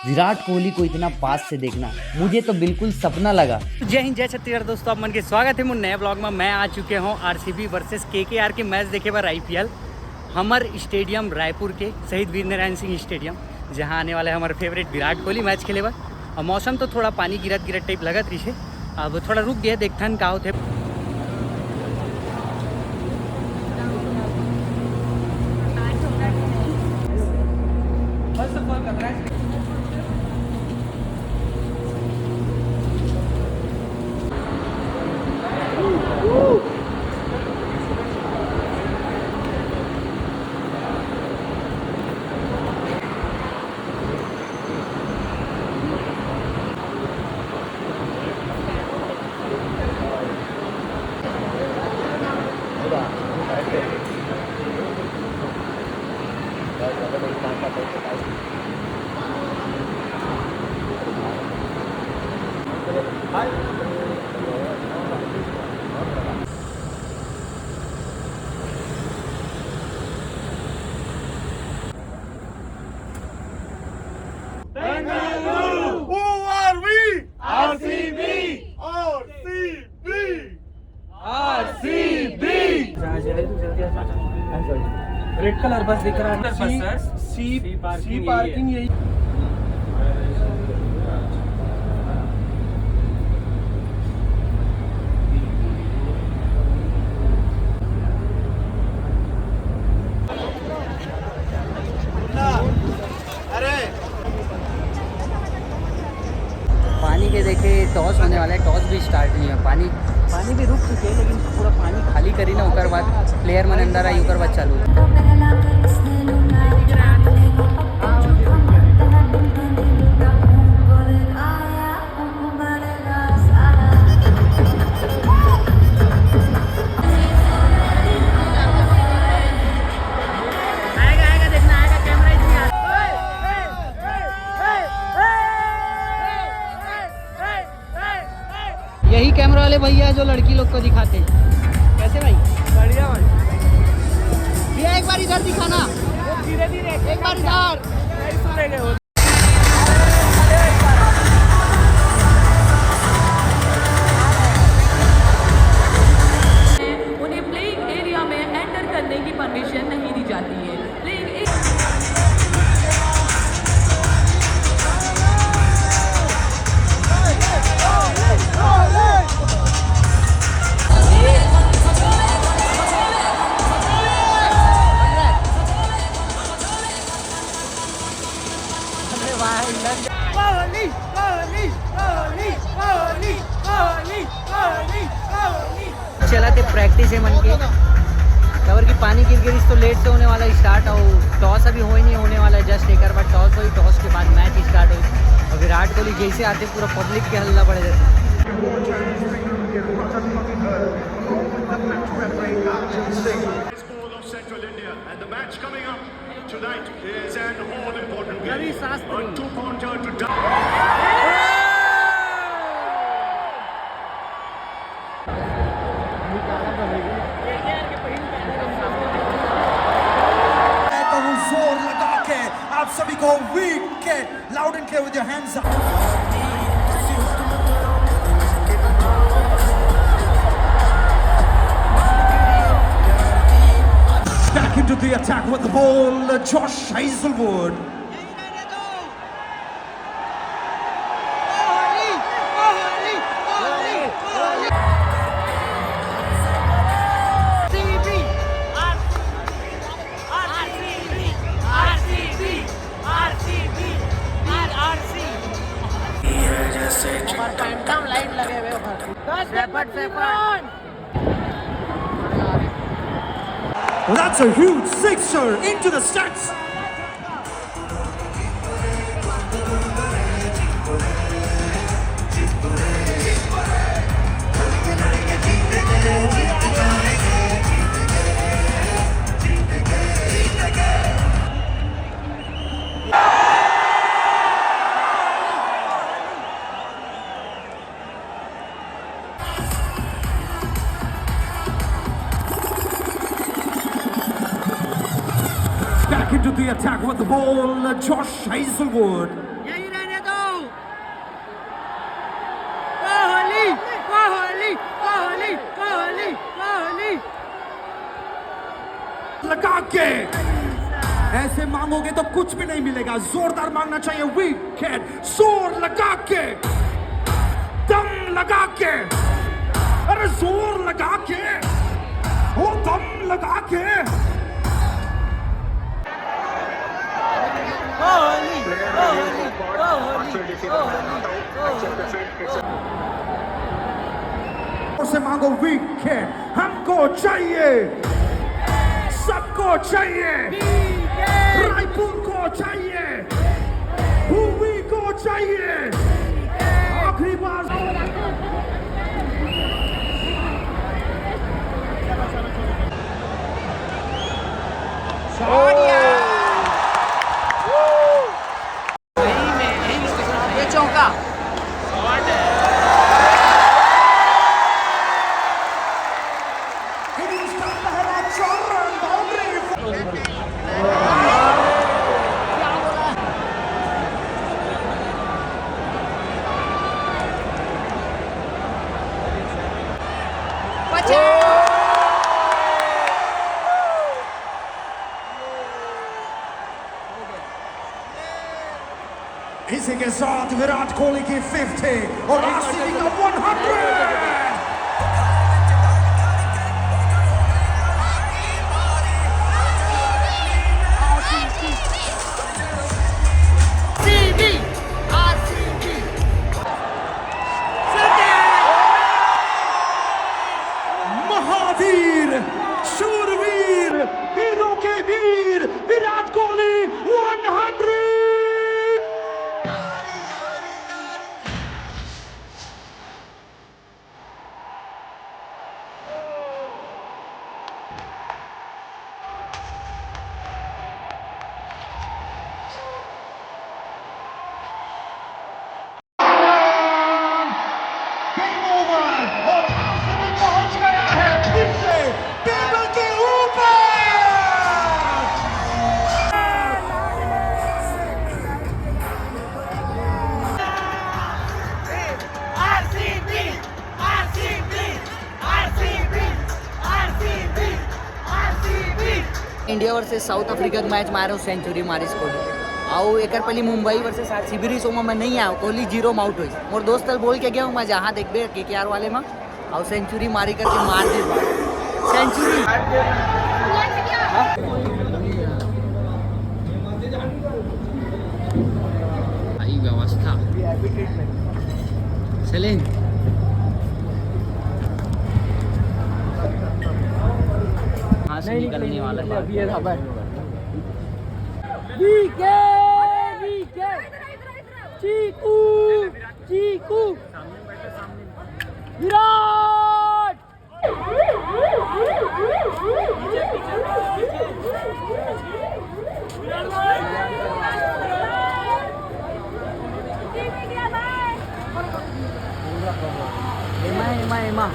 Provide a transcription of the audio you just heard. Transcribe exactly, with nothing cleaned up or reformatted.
विराट कोहली को इतना पास से देखना, मुझे तो बिल्कुल सपना लगा। जय हिंद, जय छत्तीसगढ़ दोस्तों, आप मन के स्वागत है मोर नए ब्लॉग में। मैं आ चुके हूँ आरसीबी वर्सेस केकेआर के मैच देखे बर आईपीएल। हमर स्टेडियम रायपुर के शहीद वीर नारायण सिंह स्टेडियम, जहाँ आने वाला है हमारा फेवरेट विराट कोहली मैच खेले बर। और मौसम तो थोड़ा पानी गिरत गिरत टाइप लगत रही है, अब थोड़ा रुक गया, देखथन का होथे। Who are we? R C B. R C B. R C B. Red colour बस दिख रहा है। सी, सी, सी पार्किंग यही। अरे, पानी के देखे टॉस होने वाला है, टॉस भी स्टार्ट नहीं है। पानी, पानी भी रुक चुके हैं, लेकिन पूरा पानी खाली करी ना, ओकर बाद प्लेयर मन अंदर आई, ओकर बाद चालू। आएगा, आएगा, देखना आएगा, कैमरा इधर ही आ रहा है। यही कैमरा वाले भैया जो लड़की लोग को दिखाते हैं। कैसे भाई? बढ़िया भाई। भैया, एक बार इधर दिखाना। वो धीरे धीरे एक बार इधर। नहीं सुनेंगे वो। उन्हें प्लेइंग एरिया में एंटर करने की परमिशन नहीं दी जाती है। प्लेइंग कोहली, कोहली, कोहली। चला थे प्रैक्टिस है मन के। काबर कि पानी गिर गिरिस तो लेट से होने वाला है स्टार्ट, और टॉस अभी हो ही नहीं होने वाला है, जस्ट एक बार टॉस हुई, टॉस के बाद मैच स्टार्ट हुई। और विराट कोहली जैसे आते पूरा पब्लिक के हल्ला बढ़ जाता। Central India, and the match coming up tonight is an all-important game. Ravi Shastri. A two-pointer to down. मैं कहूँ जोर लगा के आप सभी को वीक के Loud and clear with your hands up. Back into the attack with the ball, Josh Hazlewood. RCB, RCB, RCB. और एकदम लाइट लगे हुए ऊपर। That's a huge sixer into the stands. Back into the attack with the ball, Josh Hazlewood. लगा के। ऐसे मांगोगे तो कुछ भी नहीं मिलेगा। जोरदार मांगना चाहिए, वी कैन। जोर लगा के, दम लगा के, अरे जोर लगा के, ओ दम लगा के। से मांगो, वी कैन। हमको चाहिए, सबको चाहिए, रायपुर को चाहिए, भूवी को चाहिए। आखिरी बार। ये चौका। इसी के साथ विराट कोहली की फिफ्टी और आरसीबी का वन हंड्रेड। महावीर, शूरवीर, वीरों के वीर विराट कोहली वन हंड्रेड। Game over और आरसीबी पहुंच गया है फिर से टेबल के ऊपर। RCB, RCB, RCB, RCB, RCB. India versus south Africa के मैच मारे सेंचुरी मारिस कोहली। अउ एकर पहली मुंबई वर्सेस आरसीबी रहिस, ओमा मैं नहीं आयो, कोहली जीरो में आउट होइस। मोर दोस्त ल बोल के गया हूँ मैं, जहाँ देखबे केकेआर वाले में, अउ सेंचुरी मारी करके मार दे सेंचुरी। भाई व्यवस्था। सेलिन। हाँ, से निकलने वाला है। अभी ये था भाई। VK, VK. चीकू, चीकू। विराट। एमा, एमा, एमा।